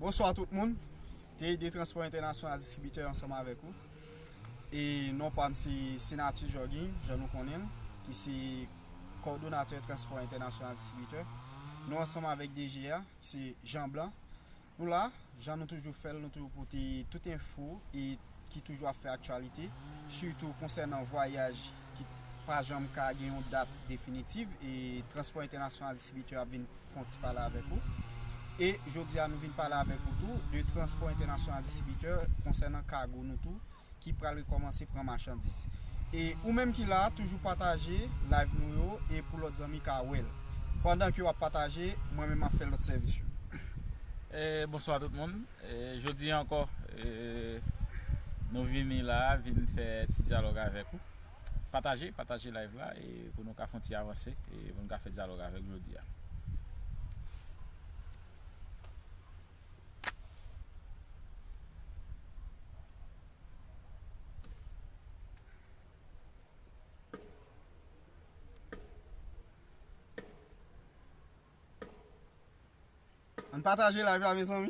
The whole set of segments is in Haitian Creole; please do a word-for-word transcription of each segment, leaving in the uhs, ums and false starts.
Bonswa tout moun. T I D Transpò Entènasyonal Distribitè ansanm avèk ou. E non pa m se Senatye Jorgin, jan nou konnen l, ki se kòdonatè Transpò Entènasyonal Distribitè. Nou ansanm avèk D G a, ki se Jean Blanc. Nou la, jan nou toujou fè l, nou toujou pote tout enfo e ki toujou ap fè aktyalite, sitou konsènan vwayaj ki pa janm ka gen yon dat definitif, e Transpò Entènasyonal Distribitè ap vin fè yon ti pale avèk ou. E jodi a, nou vin pale avèk ou tou de Transpò Entènasyonal Distribitè konsènan kago nou tou, ki pral rekòmanse pran machandiz. E ou menm ki la, toujou pataje live nou yo e pou lòt zanmi ka wè l. Pandan ke w ap pataje, mwen menm ap fè lòt sèvis yo. E, bonswa tout moun. E, jodi a ankò, e, nou vini la, vin fè ti dyalòg avèk ou. Pataje, pataje live la, e pou nou ka fè yon ti avanse, e pou nou ka fè dyalòg avèk jodi a. Ann pataje live la, mezanmi.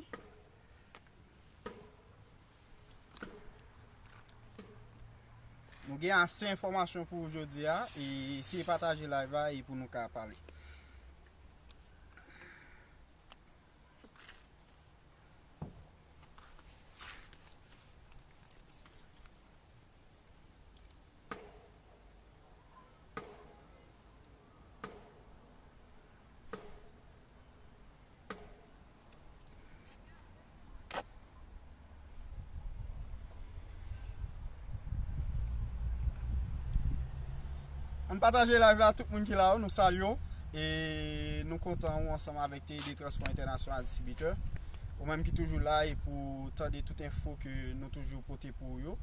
Nou gen ase enfòmasyon pou jodi a, e eseye pataje live la e pou nou ka pale. Ann pataje live la, tout moun ki la yo, nou salye w. E nou kontan ou ansanm avèk T I D Transpò Entènasyonal Distribitè. Ou menm ki toujou la e pou tande tout enfo ke nou toujou pote pou ou yo.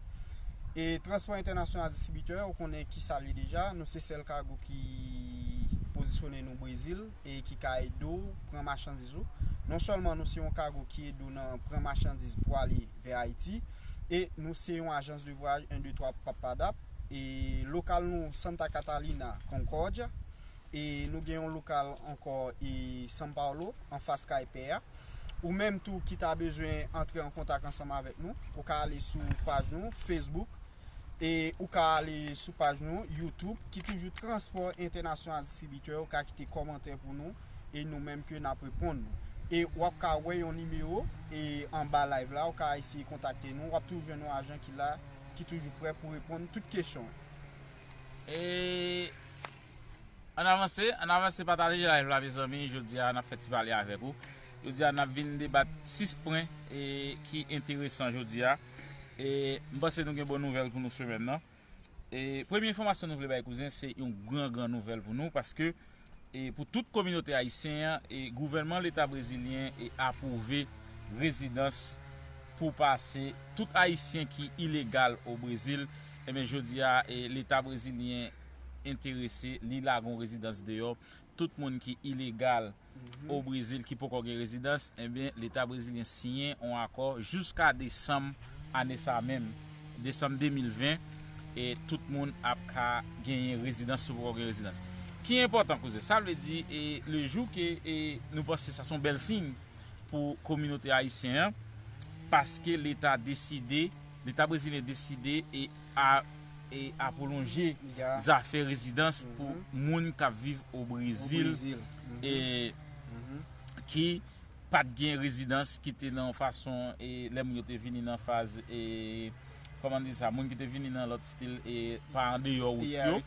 E Transpò Entènasyonal Distribitè, ou konnen ki sa l ye deja, nou se sèl kago ki pozisyone nou Brezil e ki ka ede w pran machandiz ou. Non sèlman nou se yon kago ki ede w nan pran machandiz pou ale vè Ayiti, e nou se yon ajans de vwayaj en de twa Papadap, e lokal nou Santa Catalina, Concordia, e nou gen yon lokal ankò e São Paulo, anfas kay pè a. Ou menm tou ki ta bezwen antre an kontak ansanm avèk nou, ou ka ale sou paj nou Facebook, e ou ka ale sou paj nou YouTube ki toujou Transpò Entènasyonal Distribitè, ou ka kite kòmantè pou nou, e nou menm ke n ap reponn nou. E w ap ka wè yon nimewo e anba live la, ou ka eseye kontakte nou, w ap toujou jwenn yon ajan ki la, ki toujou prè pou reponn tout kesyon. E ann avanse, ann avanse pataje live la, mezanmi. Jodi a, n ap fè ti pale avèk ou. Jodi a, n ap vin debat sis pwen e, ki enteresan jodi a. E m panse nou gen bon nouvèl pou nou semèn nan. E premye enfòmasyon nou vle bay, kouzen, se yon gran, gran nouvèl pou nou, paske e pou tout kominote ayisyen an, e gouvènman leta brezilyen e apwouve rezidans pou pase tout ayisyen ki ilegal o Brezil. Ebyen, jodi a, e leta brezilyen enterese, li lage yon rezidans deyò. Tout moun ki ilegal o Brezil, ki poko gen rezidans, ebyen, leta brezilyen siyen yon akò jiska desanm ane sa menm, desanm de mil ven, e tout moun ap ka genyen rezidans si w poko gen rezidans. Ki enpòtan, kouzen, sa vle di, e le jou ke, e nou panse sa se yon bèl siy pou kominote ayisyen an, paske leta deside, leta brezilyen deside e a, e a pwolonje zafè rezidans pou moun k ap viv o Brezil, e ki pa t gen rezidans, ki te nan yon fason, e lè moun yo te vini nan faz, e kòman n di sa, moun ki te vini nan lòt stil, e pa andeyò wout yo,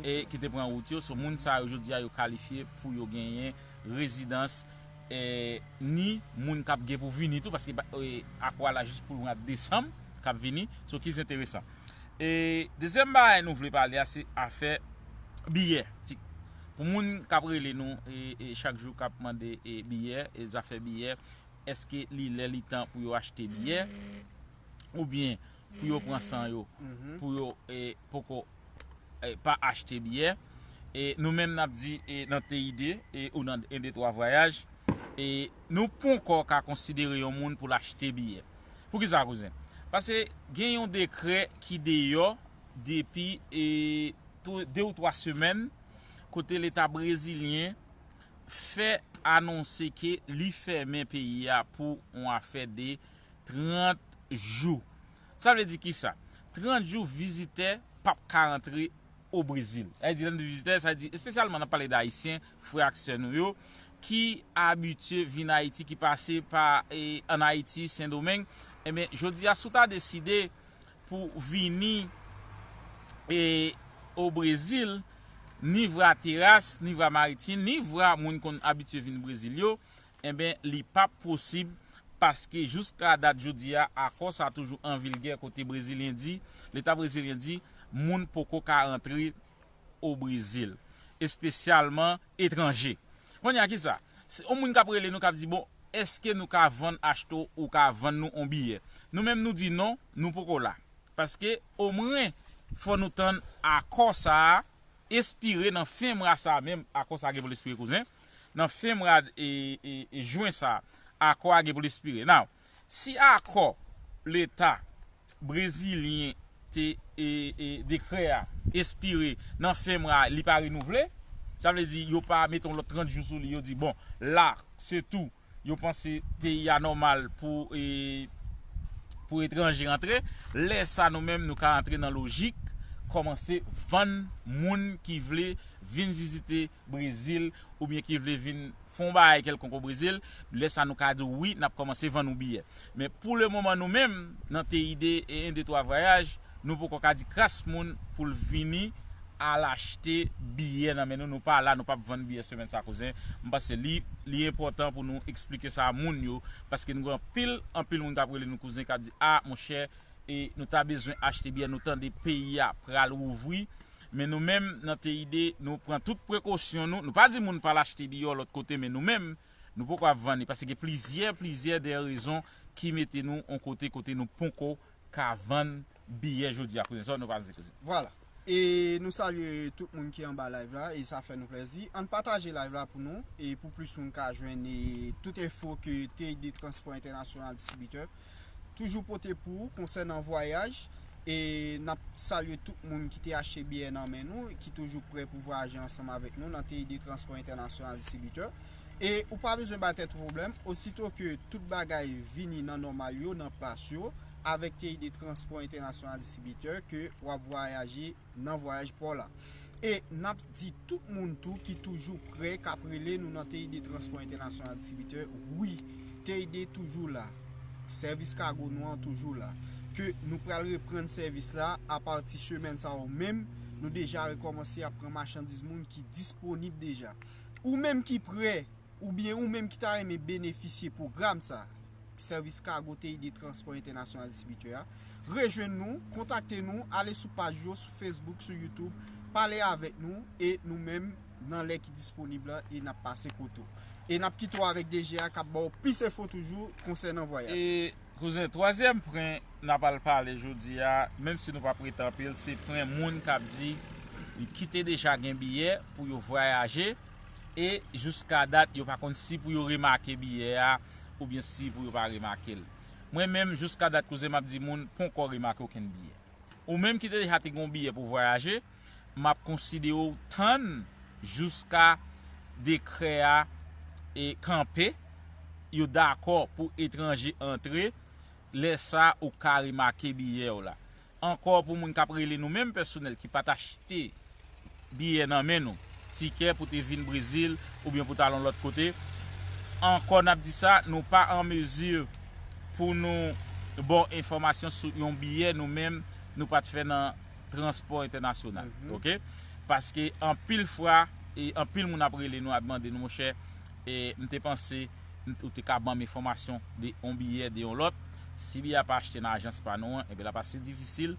e ki te pran wout yo. So, moun sa yo, jodi a, yo kalifye pou yo genyen rezidans, e ni moun k ap gen pou vini tou, paske, e akò a la jis pou mwa desanm k ap vini. So, ki enteresan. E dezyèm bagay nou vle pale a, se afè biyè. Ti, pou moun k ap rele nou, e, e chak jou k ap mande, e biyè, e zafè biyè, èske li lè li tan pou yo achte biyè, oubyen pou yo pran san yo, pou yo, e, poko, e, pa achte biyè? E nou menm n ap di, e, nan T I D, e, ou nan en de twa vwayaj, e nou ponkò ka konsidere yon moun pou l achte biyè. Poukisa, kouzen? Paske gen yon dekrè ki deyò depi, e, tou, de ou twa semèn, kote leta brezilyen fè anonse ke li fèmen peyi a pou yon afè de trant jou. Sa vle di kisa? Trant jou vizitè p ap ka rantre o Brezil. Sa vle di, lè n di vizitè, sa vle di espesyalman n ap pale de Ayisyen, frè ak sè nou yo, ki abitye vin Ayiti, ki pase pa, e, ann Ayiti, Sendomeng. Ebyen, jodi a, si w ta deside pou vini, e, o Brezil, ni vwa teras, ni vwa maritim, ni vwa moun konn abitye vin Brezil yo, enben, li p ap posib, paske jiska dat jodi a, akò sa a toujou an vigè, kote Brezilyen di, Leta brezilyen di, moun poko ka rantre o Brezil, espesyalman etranje. Kounye a, kisa? Se yon moun k ap rele nou, k ap di, bon, èske nou ka vann, achte, ou ka vann nou yon biyè? Nou menm, nou di non, nou poko la. Paske, omwen, fò nou tann akò sa a espire nan fen mwa sa a menm, akò sa a gen pou l espire, kouzen. Nan fen mwa, e, e, e, jen sa a, akò a gen pou l espire. Now, si akò Leta brezilyen te, e, e, dekrè a espire nan fen mwa, li pa renouvle, sa vle di yo pa mete yon lòt trant jou sou li, yo di, bon, la, se tou, yo panse peyi a nòmal pou, e, pou etranje rantre. Lè sa, nou menm, nou ka rantre nan lojik kòmanse vann moun ki vle vin vizite Brezil oubyen ki vle vin fè yon bagay kèlkonk o Brezil. Lè sa, nou ka di w, wi, n ap kòmanse vann ou biyè. Men pou le moman, nou menm, nan T I D e en de twa vwayaj, nou poko ka di kras moun pou l vini al achte biyè nan men nou. Nou pa la, nou p ap vann biyè semèn sa, kouzen. M panse li, li enpòtan pou nou eksplike sa a moun yo, paske nou gen anpil, anpil moun k ap rele nou, kouzen, k ap di, a, monchè, e nou ta bezwen achte biyè, nou tande peyi a pral ouvri. Men nou menm, nan T I D, nou pran tout prekosyon nou. Nou pa di moun pa al achte biyè yon lòt kote, men nou menm, nou poko ap vann li, paske gen plizyè, plizyè de rezon ki mete nou yon kote, kote nou poko ka vann biyè jodi a, kouzen. Sa nou panse, kouzen? Vwala. E nou salye tout moun ki anba live la, e sa fè nou plèzi. Ann pataje live la pou nou, e pou plis moun ka jwenn, e, tout enfo ke T I D Transpò Entènasyonal Distribitè toujou pote pou ou konsènan vwayaj. E n ap salye tout moun ki te achte biyè nan men nou, ki toujou prè pou vwayaje ansanm avèk nou nan T I D Transpò Entènasyonal Distribitè. E ou pa bezwen bay tèt ou pwoblèm, osito ke tout bagay vini nan nòmal yo, nan plas yo, avèk T I D Transpò Entènasyonal Distribitè, ke w ap vwayaje nan vwayaj pa w la. E n ap di tout moun tou ki toujou prè, k ap rele nou nan T I D Transpò Entènasyonal Distribitè, wi, T I D toujou la. Sèvis kago nou an toujou la. Ke nou pral reprann sèvis la apati semèn sa a menm, nou deja rekòmanse ap pran machandiz moun ki disponib deja. Ou menm ki prè, oubyen ou menm ki ta renmen benefisye pwogram sa, sèvis kago T I D Transpò Entènasyonal Distribitè a, rejwenn nou, kontakte nou, ale sou paj yo, sou Facebook, sou YouTube, pale avèk nou, e nou menm, nan lè ki disponib la, e n ap pase kote w. E n ap kite w avèk D G a k ap ba w plis enfo toujou konsènan vwayaj. E, kouzen, twazyèm pwen n ap al pale jodi a, menm si nou p ap rete anpil, se pwen moun k ap di ki te deja gen biyè pou yo vwayaje, e jiska dat, yo pa konn si pou yo remake biyè a, oubyen si pou yo pa remake l. Mwen menm, jiska dat, kouzen, m ap di moun, ponkò remake okenn biyè. Ou menm ki te deja te gen yon biyè pou vwayaje, m ap konsidere w tann jiska dekrè a, e, kanpe, yo dakò pou etranje antre, lè sa ou ka remake biyè w la. Ankò, pou moun k ap rele nou menm pèsonèl ki pa t achte biyè nan men nou, tikè pou te vin Brezil oubyen pou t al yon lòt kote. Ankò, n ap di sa, nou pa an mezi pou nou ba w enfòmasyon sou yon biyè nou menm nou pa t fè nan transpò entènasyonal. Mhm. Oke? Paske anpil fwa, e anpil moun ap rele nou, ap mande nou, monchè, e m te panse m- ou te ka ban m enfòmasyon de yon biyè, de yon lòt. Si biyè a pa achte nan ajans pa nou an, enben l ap ase difisil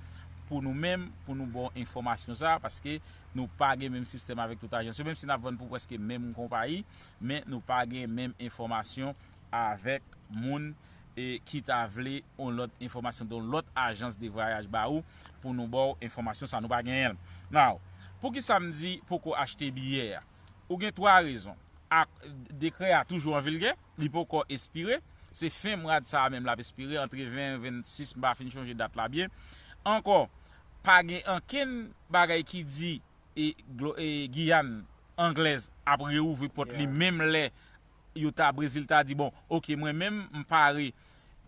pou nou menm, pou nou ba w enfòmasyon sa a, paske nou pa gen menm sistèm avèk tout ajans yo, menm si n ap vann pou prèske menm konpayi, men nou pa gen menm enfòmasyon avèk moun, e, ki ta vle yon lòt enfòmasyon de yon lòt ajans de vwayaj ba ou, pou nou ba w enfòmasyon sa, nou pa genyen l. Now, poukisa m di poko achte biyè a? Ou gen twa rezon. Ak, dekrè a toujou an vigè, li poko espire. Se fen mwa sa a menm l ap espire, antre ven, vennsis, m pa fin chonje dat la byen. Ankò, pa gen ankenn bagay ki di, e, Glo- e, Giyàn anglèz ap reouvri pòt li menm lè yo ta, Brezil ta di, bon, oke, mwen menm, m pare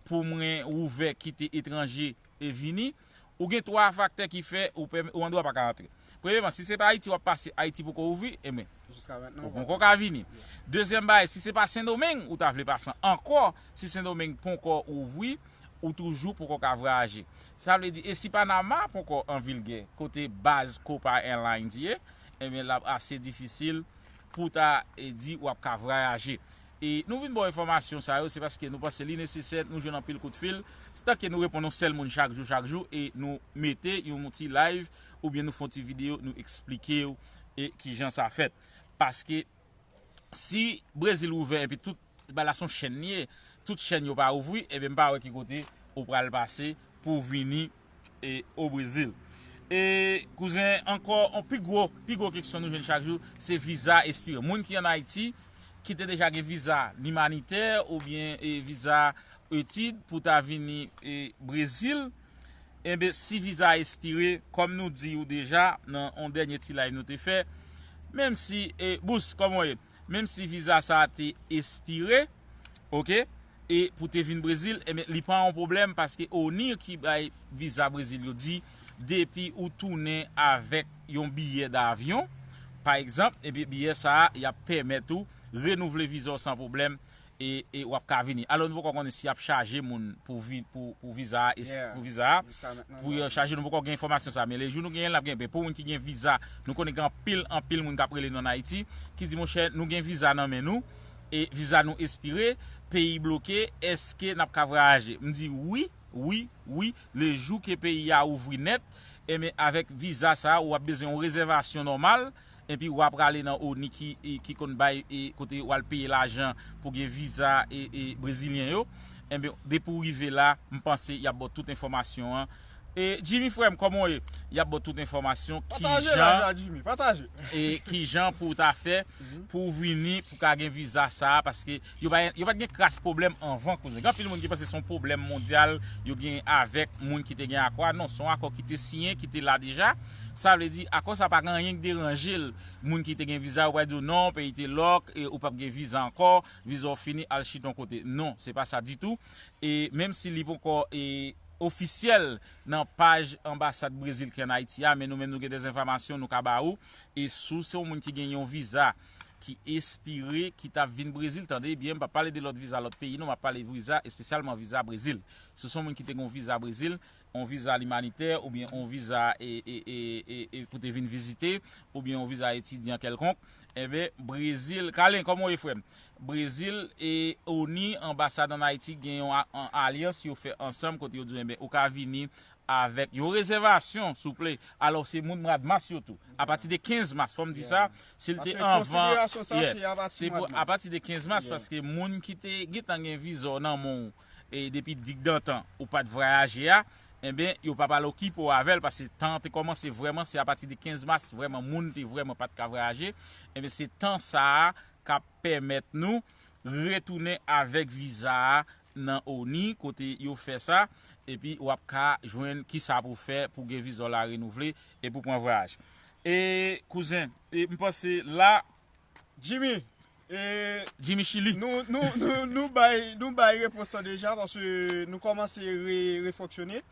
pou mwen ouvè kite etranje e vini. Ou gen twa faktè ki fè ou, pèm- ou andwa pa ka antre. Premyèman, si se pa Ayiti w ap pase, Ayiti poko ouvri, enben, ou poko ka vini. Dezyèm bagay, si se pa Sendomeng ou ta vle pase ankò, si Sendomeng poko ouvri, ou toujou poko ka vwayaje. Sa vle di, e si Panama poko an vil gè, kote baz Copa Airlines ye, enben, l ap ase difisil pou w ta, e, di w ap ka vwayaje. E nou vin ba w enfòmasyon sa yo, se paske nou panse li nesesè, nou jwenn anpil kout fil. Se tanke nou reponn yon sèl moun chak jou, chak jou, e nou mete yon ti live, oubyen nou fè yon ti videyo, nou eksplike w, e kijan sa fèt. Paske si Brezil ouvè, epi tout, bagay la se yon chèn li ye, tout chèn yo pa ouvri, ebyen, m pa wè ki kote ou pral pase pou w vini, e, o Brezil. E, kouzen, ankò, yon pi gwo, pi gwo keksyon nou jwenn chak jou, se viza espire. Moun ki ann Ayiti, ki te deja gen viza limanitè oubyen, e, viza etid pou ta vini, e, Brezil, enben, si viza a espire, kòm nou di w deja nan yon dènye ti live nou te fè, menm si, e, Bous, kòman w ye? Menm si viza sa a te espire, oke, e pou te vin Brezil, enben, li pa yon pwoblèm, paske ONI ki bay viza Brezil yo di, depi ou tounen avèk yon biyè davyon, pa egzanp, ebyen, biyè sa a, y ap pèmèt ou renouvle viza w san pwoblèm, e, e w ap ka vini. Alò, nou poko konnen si y ap chaje moun pou vi-, pou, pou viza a, es-, pou viza a, pou yo chaje, nou poko gen enfòmasyon sa. Men lejou nou genyen l, n ap gen. Men pou moun ki gen viza, nou konnen gen anpil, anpil moun k ap rele nou ann Ayiti, ki di, monchè, nou gen viza nan men nou, e viza nou espire, peyi bloke, èske n ap ka vwayaje? M di wi, wi, wi, lejou ke peyi a ouvri nèt, enben, avèk viza sa a, w ap bezwen yon rezèvasyon nòmal, epi w ap prale nan ONI ki, e, ki konn bay, e, kote w al peye lajan pou gen viza, e, e, brezilyen yo. Enben, depi w rive la, m panse y ap ba w tout enfòmasyon an. E, Jimmy, frè m, kòman w ye? Y ap ba w tout enfòmasyon, kijan, e, kijan pou w ta fè pou w vini, pou w ka gen viza sa a, paske yo pa, yo pa t gen kras pwoblèm anvan, kouzen. Gen anpil moun ki panse se yon pwoblèm mondyal yo gen avèk moun ki te gen akò a. Non, se yon akò ki te siyen, ki te la deja. Sa vle di, akò sa pa gen anyen ki deranje l. Moun ki te gen viza, yo pral di w, non, peyi te lòk, e ou p ap gen viza ankò, viza w fini, al chita yon kote. Non, se pa sa ditou. E menm si li poko, e, ofisyèl nan paj anbasad Brezil ki ann Ayiti a, men nou menm nou gen de enfòmasyon nou ka ba ou. E si w se yon moun ki gen yon viza ki espire, ki t ap vin Brezil, tande byen, m p ap pale de lòt viza lòt peyi, non, m ap pale viza, espesyalman viza Brezil. Si w se yon moun ki te gen yon viza Brezil, yon viza limanitè, oubyen yon viza, e, e, e, e, e pou te vin vizite, oubyen yon viza etidyan kèlkonk, enben, Brezil, Kalen, kòman w ye, frè m? Brezil e ONI, anbasad ann Ayiti, gen yon a-, an alyans yo fè ansanm, kote yo di, enben, ou ka vini avèk yon rezèvasyon, souple. Alò, se moun mwa mas yo tou. Apati de kenz mas, fò m di sa, si l te anvan, se pou apati de kenz mas, paske moun ki te gentan gen viza w nan men w, e depi digdantan, ou pa t vwayaje a, enben, yo pa pral okipe w avè l, paske tan an te kòmanse vrèman, se apati de kenz mas, vrèman, moun te vrèman pa t ka vwayaje. Enben, se tan sa a k ap pèmèt nou retounen avèk viza a nan ONI, kote yo fè sa, epi w ap ka jwenn kisa pou fè pou gen viza w la renouvle e pou pran vwayaj. E, kouzen, e m panse la, Jimmy, e, Jimmy Chili. Nou, nou, nou, nou bay, nou bay repons lan deja, paske nou kòmanse re-, refonksyone.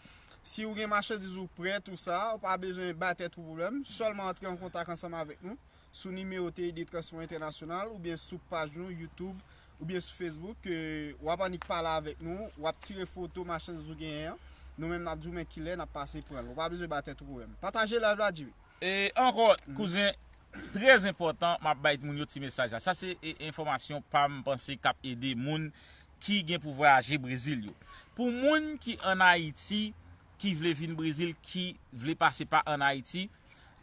Si ou gen machandiz ou prè, tou sa, ou pa bezwen bay tèt ou pwoblèm. Sèlman antre an kontak ansanm avèk nou sou nimewo T I D Transpò Entènasyonal oubyen sou paj nou YouTube oubyen sou Facebook, ke w ap annik pale avèk nou, w ap tire foto machandiz ou genyen an. Nou menm, n ap di w men kilè n ap pase pran l. Ou pa bezwen bay tèt ou pwoblèm. Pataje live la, Jimmy. E ankò, kouzen, trè enpòtan, m ap bay moun yo ti mesaj la. Sa se, e, enfòmasyon pa m panse k ap ede moun ki gen pou vwayaje Brezil yo. Pou moun ki ann Ayiti, ki vle vin Brezil, ki vle pase pa ann Ayiti,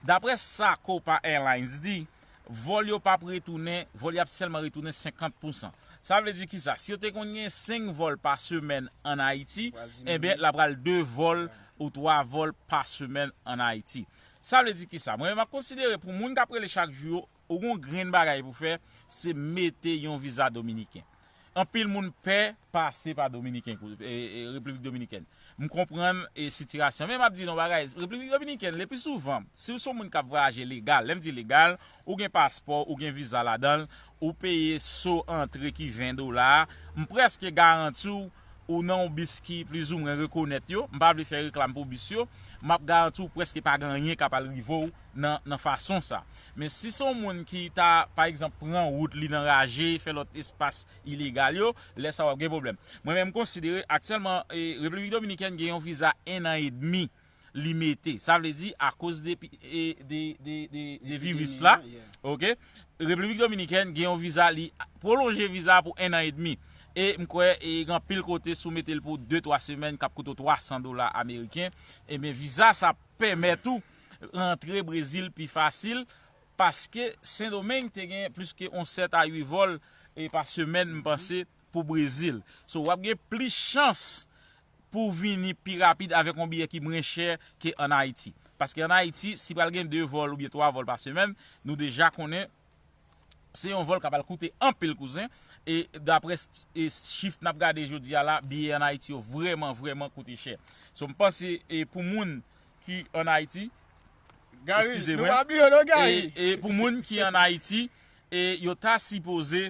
daprè sa Copa Airlines di, vòl yo p ap retounen, vòl y ap sèlman retounen senkant pousan. Sa vle di kisa? Si yo te konn gen senk vòl pa semèn ann Ayiti, enben, l ap pral de vòl ou twa vòl pa semèn ann Ayiti. Sa vle di kisa? Mwen menm, m ap konsidere pou moun k ap rele chak jou yo, ou gon grenn bagay pou fè, se mete yon viza dominiken. Anpil moun pè pase pa Dominiken, e, e, Repiblik Dominikèn. M konprann e sitiyasyon. Men m ap di nou bagay, Repiblik Dominikèn, le pli souvan, si w se yon moun k ap vwayaje legal, lè m di legal, ou gen paspò, ou gen viza ladan l, ou peye so antre ki ven dola a, m prèske garanti w, ou nan yon bis ki plizoumwen rekonèt yo. M pa vle fè reklam pou bis yo, m ap garanti w prèske pa gen anyen k ap al rive w nan, nan fason sa. Men si se yon moun ki ta, pa egzanp, pran wout li nan raje, fè lòt espas ilegal yo, lè sa w ap gen pwoblèm. Mwen menm, m konsidere aktyèlman, e, Repiblik Dominikèn gen yon viza en an edmi li mete. Sa vle di, akoz de, pi- e, de, de, de, de viris la, Epidemi an, yeah. Oke? Repiblik Dominikèn gen yon viza, li pwolonje viza pou en an edmi. E m kwè, e gen anpil kote, si w mete l pou de twa semèn, k ap koute w twa san dola ameriken, ebyen, viza sa pèmèt ou rantre Brezil pi fasil, paske Sendomeng te gen plis ke yon sèt a uit vòl, e, pa semèn, m panse, pou Brezil. So, w ap gen plis chans pou w vini pi rapid avèk yon biyè ki mwen chè ke ann Ayiti. Paske ann Ayiti, si pral gen de vòl oubyen twa vòl pa semèn, nou deja konnen se yon vòl k ap al koute anpil, kouzen. E daprè s- e chif n ap gade jodi a la, biyè ann Ayiti yo vrèman, vrèman koute chè. So, m panse, e pou moun ki ann Ayiti, Gary, Eskize nou mwen. Pa bliye non, Gary. E, e pou moun ki ann Ayiti, e yo ta sipoze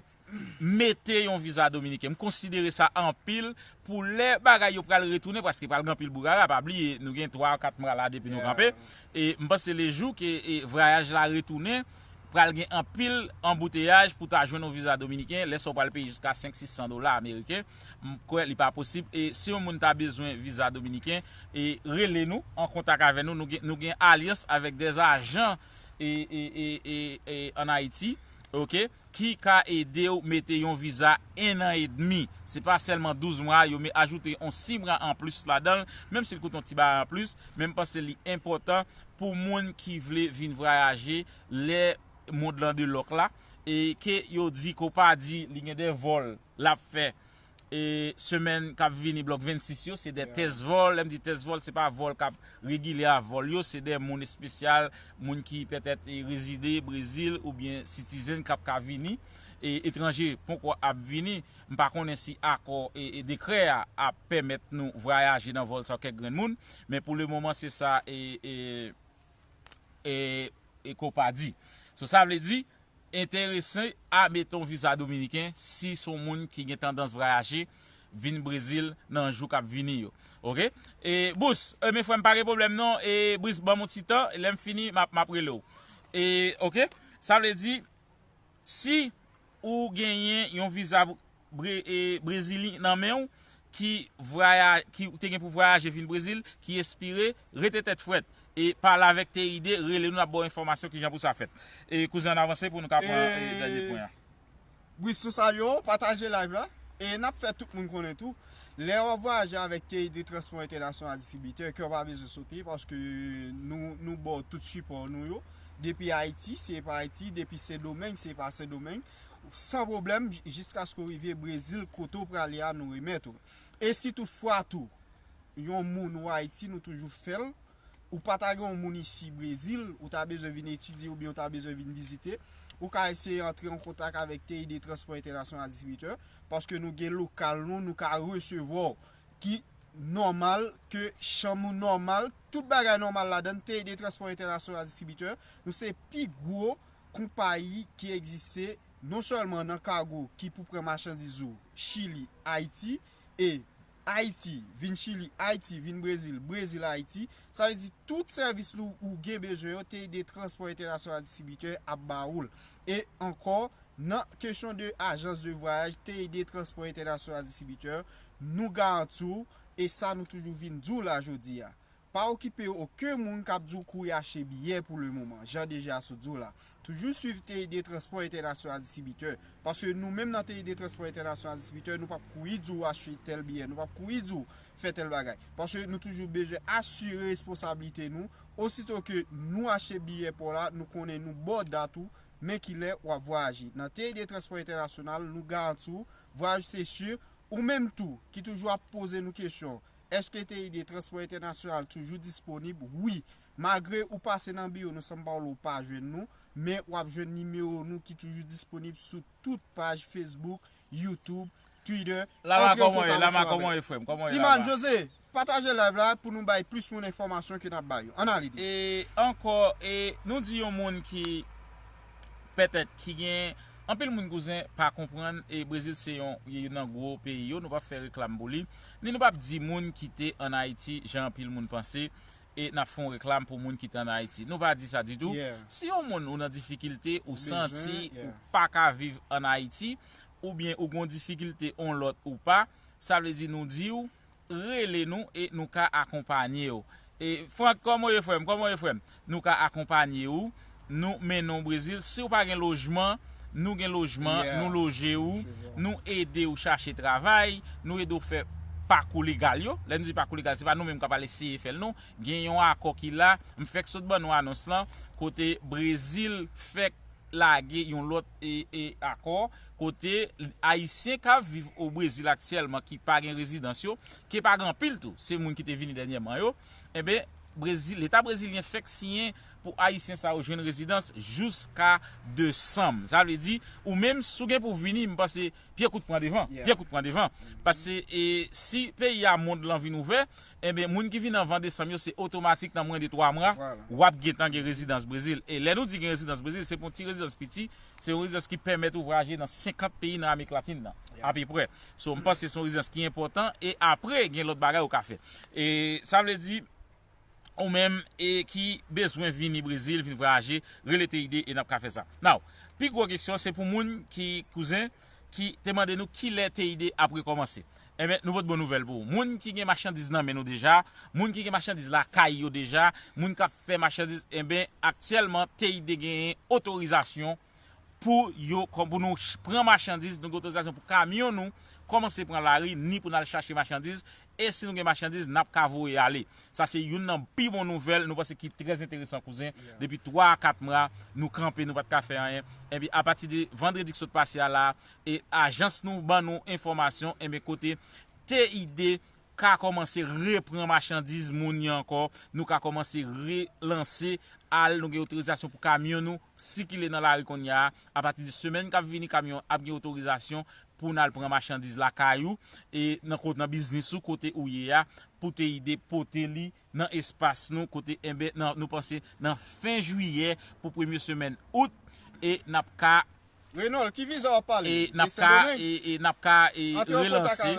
mete yon viza dominiken. M konsidere sa anpil pou lè bagay yo pral retounen, paske pral gen anpil bourara, pa bliye, nou gen twa a kat mwa la depi nou Yeah. Kanpe. E m panse le jou ke, e, vwayaj la retounen, pral gen anpil anbouteyaj pou ta jwenn yon viza dominiken, lè sa w pral peye jiska senk sis san dola ameriken. M kwè li pa posib. E si yon moun ta bezwen viza dominiken, e rele nou, an kontak avè nou, nou gen, nou gen alyans avèk dè ajan e, e, e, e, e, ann Ayiti, oke, ki ka ede w mete yon viza en an edmi. Se pa sèlman douz mwa, yo me ajoute yon sis mwa anplis ladan l, menm si l koute yon ti bagay anplis, men m panse li enpòtan pou moun ki vle vin vwayaje lè mond lan de lòk la, e ke yo di, ke w pa di, li gen de vòl l ap fè, e semèn k ap vini, blòk vennsis yo, se de Yeah. tès vòl. Lè m di tès vòl, se pa vòl k ap regilye a vòl yo, se de moun espesyal, moun ki petèt, e, rezide Brezil oubyen citizen k ap ka vini, e etranje poko ap vini. M pa konnen si akò e, e dekrè a ap pèmèt nou vwayaje nan vòl sa kèk grenn moun, men pou le moman se sa e, e, e, e ke w pa di. So sa vle di, enterese a mete yon viza dominiken si se yon moun ki gen tandans vwayaje vin Brezil nan jou k ap vini yo. Oke? E Bous, e, men frè m, pa gen pwoblèm non. E Bris, ban m yon ti tan, lè m fini, m ap, m ap rele w. E, oke? Sa vle di, si ou genyen yon viza bre, e, brezilyen nan men w, ki vwaya, ki te gen pou vwayaje vin Brezil, ki espire, rete tèt frèt. E pale avèk T I D, rele nou, n ap ba w enfòmasyon kijan pou sa fèt. E kouzen, ann avanse pou nou ka pran, e, dènye pwen an. Bris, nou salye w, pataje live la. E n ap fè tout moun konnen tou. Lè w ap vwayaje avèk T I D Transpò Entènasyonal Distribitè, kè w pa bezwen sote, paske nou, nou ba w tout sipò nou yo. Depi Ayiti, se pa Ayiti, depi Sendomeng, se pa Sendomeng. San pwoblèm, jiskaske w rive Brezil, kote w prale a, nou remèt ou. E si toutfwa tou, yon moun ou Ayiti, nou toujou fè l. Ou pa ta gen yon moun isi Brezil, ou ta bezwen vin etidye oubyen ou ta bezwen vin vizite, ou ka eseye antre an kontak avèk T I D Transpò Entènasyonal Distribitè, paske nou gen lokal nou, nou ka resevwa w, ki nòmal, ke chanm ou nòmal, tout bagay nòmal ladan l. T I D Transpò Entènasyonal Distribitè, nou se pi gwo konpayi ki egziste, non sèlman nan kago ki pou pran machandiz ou Chili, Ayiti, e Ayiti vin Chili, Ayiti vin Brezil, Brezil Ayiti. Sa vle di tout sèvis nou ou gen bezwen yo, T I D Transpò Entènasyonal Distribitè ap ba ou l. E ankò, nan kesyon de ajans de vwayaj, T I D Transpò Entènasyonal Distribitè, nou garanti w, e sa nou toujou vin di w la jodi a. Pa okipe okenn moun k ap di w kouri achte biyè pou le moman, jan deja sot di w la. Toujou swiv T I D Transpò Entènasyonal Distribitè, paske nou menm nan T I D Transpò Entènasyonal Distribitè, nou p ap kouri di w achte tèl biyè, nou p ap kouri di w fè tèl bagay. Paske nou toujou bezwen asire responsablite nou. Osito ke nou achte biyè pa w la, nou konnen nou ba w dat ou, men kilè w ap vwayaje. Nan T I D Transpò Entènasyonal, nou garanti w, vwayaj se si, ou menm tou, ki toujou ap poze nou kesyon, èske T I D Transpò Entènasyonal toujou disponib? Wi. Malgre ou pase nan biwo nou, san m pa w la, ou pa jwenn nou, men w ap jwenn nimewo nou ki toujou disponib sou tout paj Facebook, YouTube, Twitter. Lama, kòman ye? Lama, kòman ye, frè m? Kòman ye, Lama? Iman Jose, pataje live la pou nou bay plis moun enfòmasyon ke n ap ba yo. Ann ale. E ankò, e nou di yon moun ki petèt ki gen anpil moun, kouzen, pa konprann, e Brezil se yon, youn nan gwo peyi yo, nou p ap fè reklam pou li, ni nou p ap di moun ki te ann Ayiti jan anpil moun panse, e n ap fè yon reklam pou moun ki te ann Ayiti. Nou pa di sa ditou. Si yon moun ou nan difikilte, ou santi ou pa ka viv ann Ayiti, oubyen ou gen yon difikilte, yon lòt ou pa, sa vle di nou di w, rele nou e nou ka akonpanye w. E Frank, kòman w ye, frè m? Kòman w ye, frè m? Nou ka akonpanye w. Nou mennen w Brezil. Si w pa gen lojman, nou gen lojman, nou loje w, nou ede w chache travay, nou ede w fè pakou legal yo. Lè nou di pakou legal, se pa nou menm k ap al eseye fè l, non. Gen yon akò ki la, m fèk sot ban nou anons lan, kote Brezil fèk lage yon lòt, e, e, akò, kote Ayisyen k ap viv o Brezil aktyèlman, ki pa gen rezidans yo, ki pa gen anpil tou, se moun ki te vini dènyèman yo, enben, Brezil, Leta brezilyen fèk siyen pou Ayisyen sa yo jwenn rezidans jiska desanm. Sa vle di, ou menm, si w gen pou vini, m panse, pye kout pran devan, pye kout pran devan. Paske, e, si peyi a, mond lan vin ouvè, enben, moun ki vin anvan desanm yo, se otomatik nan mwen de twa mwa, w ap gentan gen rezidans Brezil. E lè nou di gen rezidans Brezil, se pa yon ti rezidans piti, se yon rezidans ki pèmèt ou vwayaje nan senkant peyi nan Amerik Latin nan, apeprè. So, m panse se yon rezidans ki enpòtan, e apre, gen lòt bagay ou ka fè. E sa vle di, ou menm, e ki bezwen vini Brezil, vin vwayaje, rele T I D e n ap ka fè sa. Now, pi gwo kesyon, se pou moun ki, kouzen, ki te mande nou kilè T I D ap rekòmanse. Enben, nou pot bon nouvèl pou ou. Moun ki gen machandiz nan men nou deja, moun ki gen machandiz lakay yo deja, moun k ap fè machandiz, enben, aktyèlman, T I D genyen otorizasyon pou yo, kòm pou nou ch-, pran machandiz, nou gen otorizasyon pou kamyon nou kòmanse pran lari, ni pou n al chache machandiz, e si nou gen machandiz, n ap ka voye ale. Sa se youn nan pi bon nouvèl, nou panse ki trè enteresan, kouzen. Depi twa a kat mwa, nou kanpe, nou pa t ka fè anyen. Epi, apati de vandredi k sot pase a la, e ajans nou ban nou enfòmasyon, enben, kote T I D ka kòmanse repran machandiz moun yo ankò, nou ka kòmanse relanse al, nou gen otorizasyon pou kamyon nou sikile nan lari kounye a. Apati de semèn k ap vini, kamyon ap gen otorizasyon pou n al pran machandiz lakay ou, e nan kot, nan biznis ou, kote ou ye a, pou T I D pote li nan espas nou, kote, enben, nan, nou panse nan fen jiyè pou premye semèn out, e n ap ka Renold, ki viza w ap pale? E n ap ka, e, e n ap ka, e, relanse,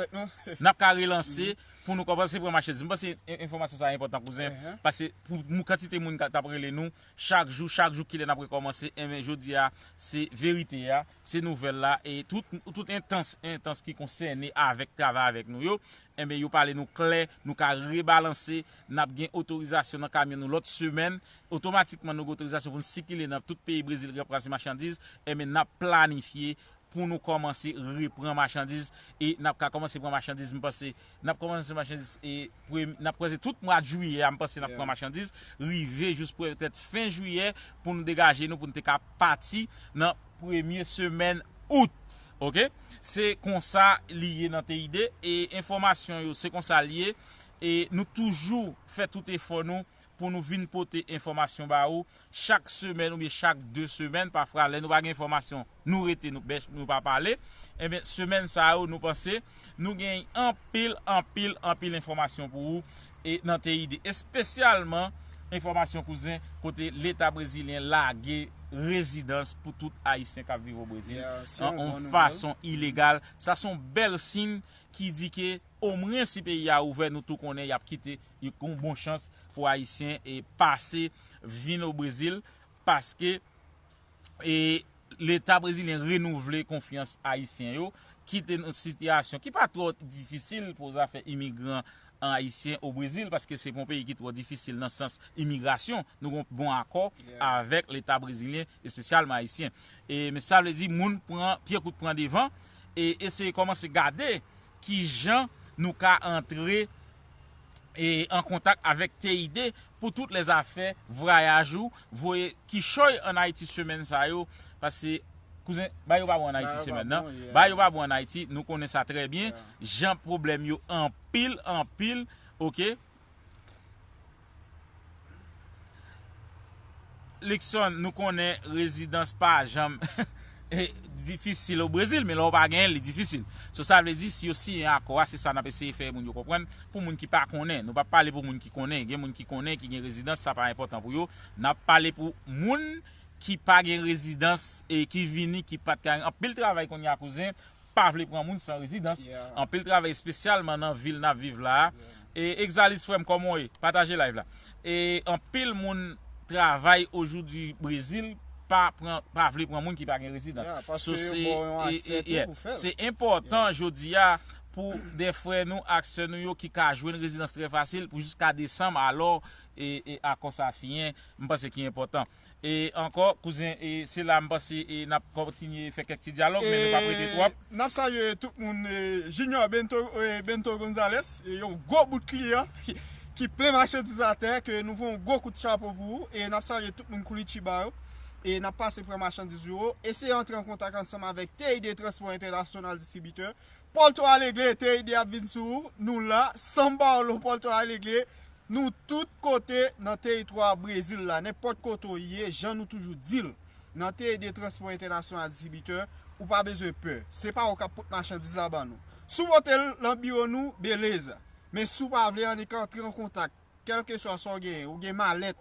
n ap ka relanse pou nou kòmanse pran machandiz. M panse en-, enfòmasyon sa a enpòtan, kouzen, paske pou moun, kantite moun k ap rele nou chak jou, chak jou, kilè n ap rekòmanse, enben, jodi a, se verite a, se nouvèl la, e tout, tout entans, entans ki konsène avèk, travay avèk nou yo, enben, yo pale nou klè, nou ka rebalanse, n ap gen otorizasyon nan kamyon nou lòt semèn, otomatikman nou gen otorizasyon pou n sikile nan tout peyi Brezil, ranplase machandiz, enben, n ap planifye pou nou kòmanse repran machandiz, e n ap ka kòmanse pran machandiz, m panse, n ap kòmanse machandiz, e prem-, n ap kòmanse tout mwa jiyè a, m panse n ap pran machandiz, rive jis petèt fen jiyè pou nou degaje nou, pou nou te ka pati nan premye semèn out. Oke? Se konsa li ye nan T I D, e enfòmasyon yo, se konsa li ye, e nou toujou fè tout efò nou pou nou vin pote enfòmasyon ba ou chak semèn oubyen chak de semèn. Pafwa, lè nou pa gen enfòmasyon, nou rete, nou bèch, nou pa pale. Enben, semèn sa yo, nou panse nou gen anpil, anpil, anpil enfòmasyon pou ou, e nan T I D, espesyalman enfòmasyon, kouzen, kote Leta brezilyen lage rezidans pou tout Ayisyen k ap viv o Brezil an yon fason ilegal. Sa se yon bèl siy ki di ke omwen si peyi a ouvè, nou tou konnen y ap kite, y ap gen yon bon chans pou Ayisyen e pase vin o Brezil, paske, e, Leta brezilyen renouvle konfyans Ayisyen yo, ki te nan sitiyasyon ki pa twò difisil pou zafè imigran an ayisyen o Brezil, paske se pa yon peyi ki twò difisil nan sans imigrasyon. Nou gen yon bon akò avèk Leta brezilyen, espesyalman ayisyen. E, men sa vle di, moun pran, pye kout pran devan, e eseye kòmanse gade kijan nou ka antre, e, an kontak avèk T I D pou tout lèzafè vwayaj ou, voye kichòy ann Ayiti semèn sa yo, paske, kouzen, bagay yo pa bon ann Ayiti semèn nan. Bagay yo pa bon ann Ayiti, nou konnen sa trè byen. Jan pwoblèm yo anpil, anpil, oke? Luckson, nou konnen rezidans pa janm eh, difisil o Brezil, men lè w pa genyen l, li difisil. So, sa vle di, si yo siyen akò a, se sa n ap eseye fè moun yo konprann. Pou moun ki pa konnen, nou p ap pale pou moun ki konnen. Gen moun ki konnen, ki gen rezidans, sa pa enpòtan pou yo. N ap pale pou moun ki pa gen rezidans e ki vini, ki pa t ka gen anpil travay kounye a, kouzen, pa vle pran moun san rezidans. Anpil travay espesyalman nan vil n ap viv la a. E Exalis, frè m, kòman w ye? Pataje live la. E anpil moun travay ojoudwi Brezil pa pran, pa vle pran moun ki pa gen rezidans. So, se, e, e, yeah. Se enpòtan jodi a pou de frè nou ak sè nou yo ki ka jwenn rezidans trè fasil pou jis ka desanm alò e, e akò sa siyen, m panse ki enpòtan. E ankò, kouzen, e se la m panse e n ap kontinye fè kèk ti dyalòg, men nou p ap rete twòp. N ap salye tout moun, e, Junior Bento, e, Bento Gonzalez, e, yon gwo bout kliyan ki plen machandiz atè, ke nou voye yon gwo kout chapo pou ou, e n ap salye tout moun Koulitiba yo, e n ap pase pran machandiz yo, eseye antre an kontak ansanm avèk T I D Transpò Entènasyonal Distribitè, Porto Alegre, T I D ap vin sou ou, nou la, São Paulo, Porto Alegre, nou tout kote nan teritwa Brezil la, nenpòt kote w ye, jan nou toujou di l, nan T I D Transpò Entènasyonal Distribitè, ou pa bezwen pè. Se pa ou k ap pote machandiz la ban nou. Si w pote l nan biwo nou, beleza. Men si w pa vle, annik antre an kontak, kèlkeswa sa w genyen, ou gen malèt,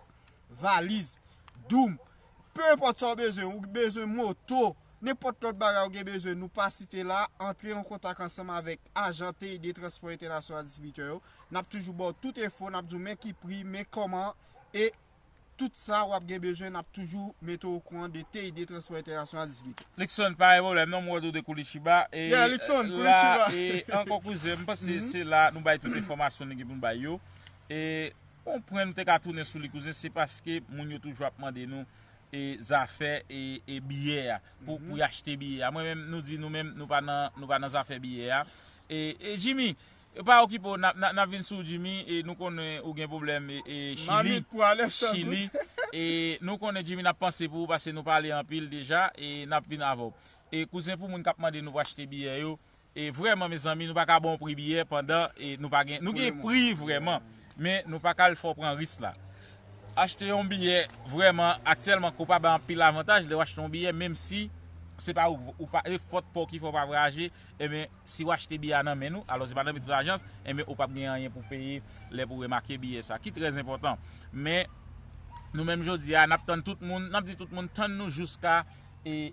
valiz, doum, pe enpòt sa w bezwen, ou bezwen moto, nenpòt lòt bagay ou gen bezwen, nou pa site la, antre an kontak ansanm avèk ajan T I D Transpò Entènasyonal Distribitè yo. N ap toujou ba w tout enfo, n ap di w men ki pri, men kòman, e tout sa w ap gen bezwen, n ap toujou mete w okouran de T I D Transpò Entènasyonal Distribitè. Luckson, pa gen pwoblèm non, m wè w de Koulitiba. E, yeah, Luckson, la, Koulitiba. E ankò kouzen, m panse se la nou bay tout enfòmasyon nou gen pou n bay yo. E Yon pwen nou te ka tounen sou li, kouzen, se paske moun yo toujou ap mande nou, e, zafè, e, e biyè a, pou, pou y achte biyè a. Mwen menm, nou di nou menm, nou pa nan, nou pa nan zafè biyè a. E, e Jimmy, e pa okipe w, n ap, n ap, n ap vin sou w, Jimmy, e nou konnen ou gen pwoblèm, e, e Chili. Chili. E nou konnen, Jimmy, n ap panse pou ou, paske nou pale anpil deja, e n ap vin avè w. E kouzen, pou moun k ap mande nou pou achte biyè yo, E vrèman, mezanmi, nou pa ka ba w pri biyè pandan, e, nou pa gen, nou gen pri vrèman, men nou pa ka al fè w pran risk la. Achte yon biyè vrèman aktyèlman ke w pa bay anpil avantaj lè w achte yon biyè, menm si se pa ou, ou pa, e fòt pa w ki fè w pa vwayaje, enben, si w achte biyè a nan men nou, alò se pa nan men tout ajans, enben, ou p ap gen anyen pou peye lè pou remake biyè sa, ki trè enpòtan. Men, nou menm jodi a, n ap tann tout moun, n ap di tout moun, tann nou jiska, e,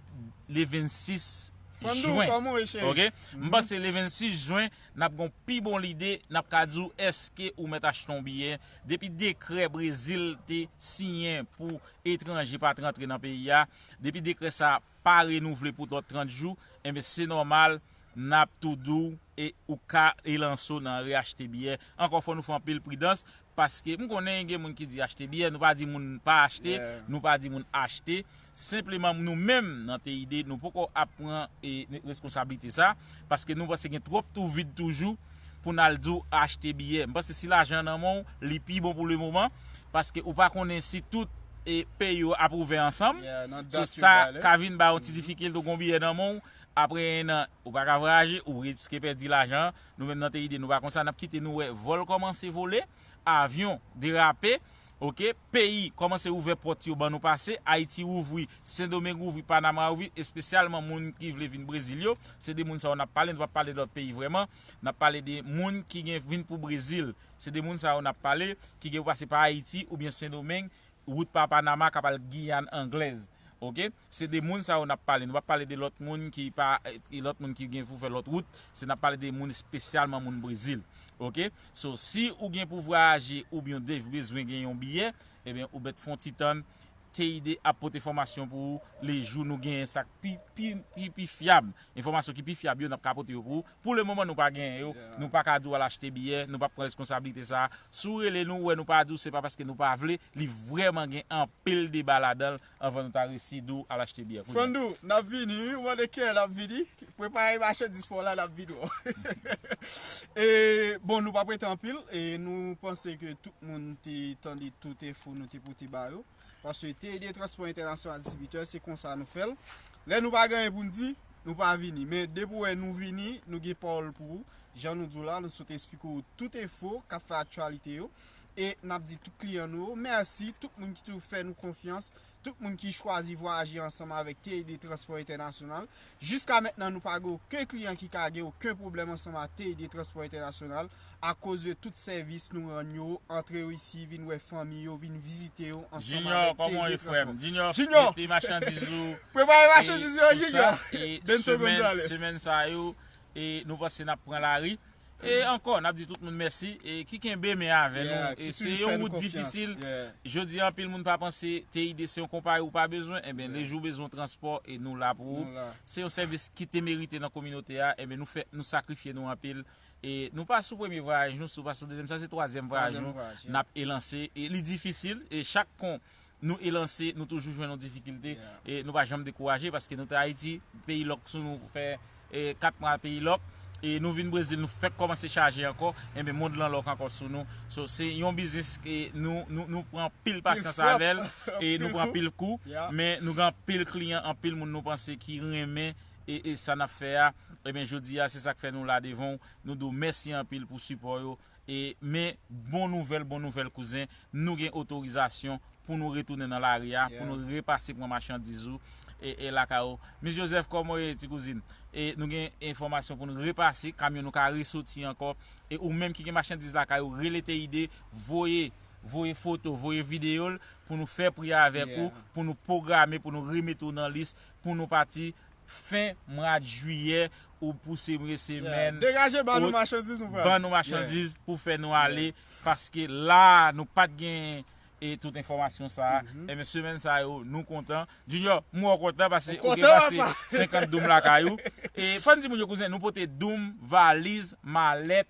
le vennsis Fandou, jwen. Kòman w ye, cheri? Oke? M panse le vennsis jwen, n ap gen yon pi bon lide, n ap ka di w èske ou mèt achte yon biyè. Depi dekrè Brezil te siyen pou etranje pa t rantre nan peyi a, depi dekrè sa a pa renouvle pou lòt trant jou, enben, se nòmal, n ap tou di w e ou ka elanse w nan reachte biyè. Ankò, fò nou fè anpil pridans, paske m konnen gen moun ki di achte biyè, nou pa di moun pa achte, nou pa di moun achte. Senpleman, nou menm nan T I D, nou poko ap pran, e, reskonsablite sa, paske nou panse gen twòp twou vid toujou pou n al di w achte biyè. M panse si lajan nan men w, li pi bon pou le moman, paske ou pa konnen si tout, e, peyi yo ap ouvè ansanm. So, sa ka vin ba yon ti difikilte, ou gen yon biyè nan men w, apre en an, ou pa ka vwayaje, ou riske pèdi lajan. Nou menm nan T I D, nou pa konsa, n ap kite nou wè vòl kòmanse vole, avyon derape, oke, peyi kòmanse ouvè pòt yo ban nou pase, Ayiti ouvri, Sendomeng ouvri, Panama ouvri, espesyalman moun ki vle vin Brezil yo, se de moun sa yo n ap pale, nou p ap pale de lòt peyi vrèman, n ap pale de moun ki gen vin pou Brezil, se de moun sa yo n ap pale, ki gen pou pase pa Ayiti oubyen Sendomeng, wout pa Panama k ap al Giyàn Anglèz. Oke? Se de moun sa yo n ap pale. Nou p ap pale de lòt moun ki pa, e, lòt moun ki gen pou fè lòt wout. Se n ap pale de moun espesyalman moun Brezil. Oke? So, si ou gen pou vwayaje oubyen w de-, bezwen gen yon biyè, ebyen, ou mèt fè yon ti tann. T I D ap pote enfòmasyon pou ou le jou nou genyen sa k pi, pi, pi, pi fyab. Enfòmasyon ki pi fyab yo, n ap ka pote yo pou ou. Pou le moman, nou pa genyen yo. Nou pa ka di w al achte biyè, nou p ap pran reskonsablite sa a. Si w rele nou, w wè nou pa di w, se pa paske nou pa vle, li vrèman gen anpil deba ladan l anvan nou ta resi di w al achte biyè. Fandou, n ap vini, wi, w mande kilè n ap vini. Prepare machandiz pa w la, n ap vini wè w. E, bon, nou p ap rete anpil, e nou panse ke tout moun te tande tout enfo nou te pote ba yo. Paske T I D Transpò Entènasyonal Distribitè, se konsa nou fè l. Lè nou pa gen anyen pou n di, nou pa vini. Men depi w wè nou vini, nou gen pawòl pou ou. Jan nou di w la, nou sot esplike w tout enfo k ap fè aktyalite yo. E n ap di tout kliyan nou yo mèsi, tout moun ki toujou fè nou konfyans, tout moun ki chwazi vwayaje ansanm avèk T I D Transpò Entènasyonal. Jiska mentnan, nou pa gen okenn kliyan ki ka gen okenn pwoblèm ansanm ak T I D Transpò Entènasyonal akoz de tout sèvis nou rann yo, antre yo isi, vin wè fanmi yo, vin vizite yo ansanm avèk T I D Transpò. Junior, kòman w ye, frè m? Junior, Junior, mete machandiz ou, prepare machandiz yo, Junior. Bento Gonzalez. Semèn sa yo, e nou panse n ap pran lari. E ankò, n ap di tout moun mèsi, e ki kenbe men avè nou. E se yon wout difisil. Jodi a, anpil moun pa panse T I D se yon konpayi ou pa bezwen. Enben, lejou w bezwen transpò, e nou la pou ou. Se yon sèvis ki te merite nan kominote a. Enben, nou fè, nou sakrifye nou anpil. E nou pa sou premye vwayaj nou, si w pa sou dezyèm, sa se twazyèm vwayaj nou. N ap elanse. E li difisil. E chak kon nou elanse, nou toujou jwenn yon difikilte. E nou pa janm dekouraje paske nou te Ayiti, peyi lòk sou nou fè e, kat mwa peyi lòk. E nou vin Brezil, nou fèk kòmanse chaje ankò. Enben, mond lan lòk ankò sou nou. So, se yon biznis ke nou, nou, nou pran pil pasyans avè l. E nou pran pil kou. Men nou gen anpil kliyan, anpil moun nou panse ki renmen e, e sa n ap fè a. Enben, jodi a, se sa k fè nou la devan w. Nou di w mèsi anpil pou sipò yo. E, men, bon nouvèl, bon nouvèl, kouzen. Nou gen otorizasyon pou nou retounen nan lari a, pou nou repase pran machandiz ou e, e lakay ou. Miss Joseph, kòman w ye, ti kouzin? E nou gen enfòmasyon pou nou repase, kamyon nou ka resoti ankò. E ou menm ki gen machandiz lakay ou, rele T I D, voye, voye foto, voye videyo l pou nou fè pri a avèk ou, pou nou pwograme, pou nou remete w nan lis, pou nou pati fen mwa jiyè ou pou semèn, semèn. Degaje, ban nou machandiz nou pral. Ban nou machandiz pou fè nou ale, paske la, nou pa t gen e tout enfòmasyon sa a. Enben, semèn sa yo, nou kontan. Junior, m wè w kontan paske ou gen pase senkant doum lakay ou. E fò n di moun yo, kouzen, nou pote doum, valiz, malèt,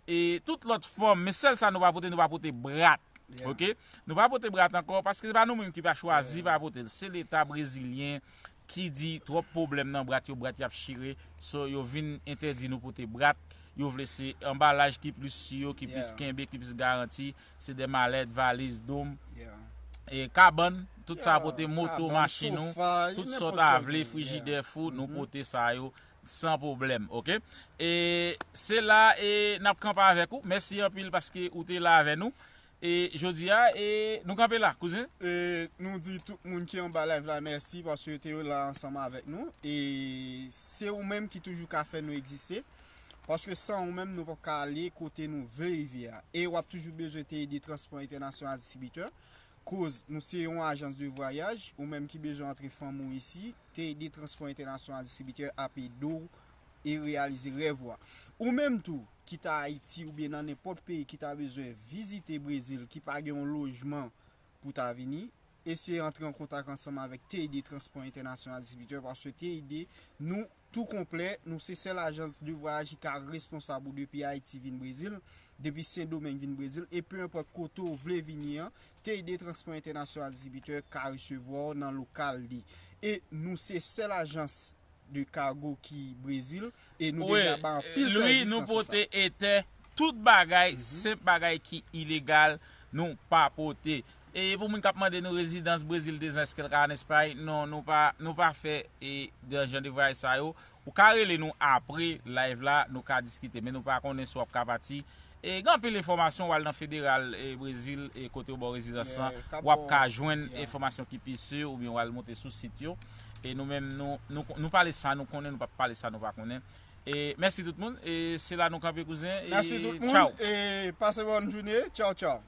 e tout lòt fòm. Men sèl sa nou pa pote, nou pa pote brat. Oke? Nou pa pote brat ankò paske se pa nou menm ki pa chwazi pa pote l. Se Leta brezilyen ki di twòp pwoblèm nan brat yo, brat y ap chire. So, yo vin entèdi nou pote brat. Yo vle se anbalaj ki plis si yo, ki plis kenbe, ki plis garanti. Se de malèt, valiz, doum, e kabann, tout sa pote, moto, machin ou, tout sa w ta vle, frijidè, fou, nou pote sa yo san pwoblèm, oke? E se la e n ap kanpe avèk ou. Mèsi anpil paske ou te la avè nou. E jodi a, e nou kanpe la, kouzen. E nou di tout moun ki anba live la mèsi paske yo te la ansanm avèk nou. E se ou menm ki toujou ka fè nou egziste. Paske san ou menm, nou p ap ka ale kote nou vle rive a. E w ap toujou bezwen T I D Transpò Entènasyonal Distribitè. Koz nou se yon ajans de vwayaj, ou menm ki bezwen antre fanmi w isi, T I D Transpò Entènasyonal Distribitè ap ede w e reyalize rèv ou a. Ou menm tou, ki ta Ayiti oubyen nan nenpòt peyi ki ta bezwen vizite Brezil, ki pa gen yon lojman pou ta vini, eseye antre an kontak ansanm avèk T I D Transpò Entènasyonal Distribitè, paske T I D, nou tou konplè, nou se sèl ajans de vwayaj ki ka responsab ou depi Ayiti vin Brezil, depi Sendomeng vin Brezil, e pe enpòt kote w vle vini an, T I D Transpò Entènasyonal Distribitè ka resevwa w nan lokal li. E nou se sèl ajans de kago ki Brezil, e nou deja bay anpil sèvis nan sans sa. Wi, nou pote etè, tout bagay, senp bagay ki ilegal, nou pa pote. E pou moun k ap mande nou rezidans Brezil dezan, èske l ka ann Espay? Non, nou pa, nou pa fè, e, de jan de vwayaj sa yo. Ou ka rele nou apre live la, nou ka diskite, men nou pa konnen si w ap ka pati. E gen anpil enfòmasyon, w al nan federal, e, Brezil, e, kote w ba w rezidans lan, w ap ka jwenn enfòmasyon ki pi si, oubyen w al monte sou sit yo. E nou menm, nou, nou, nou pale sa nou konnen, nou p ap pale sa nou pa konnen. E mèsi tout moun, e se la nou kanpe, kouzen, e tchaw. Mèsi tout moun, e pase bòn jounen, tchaw, tchaw.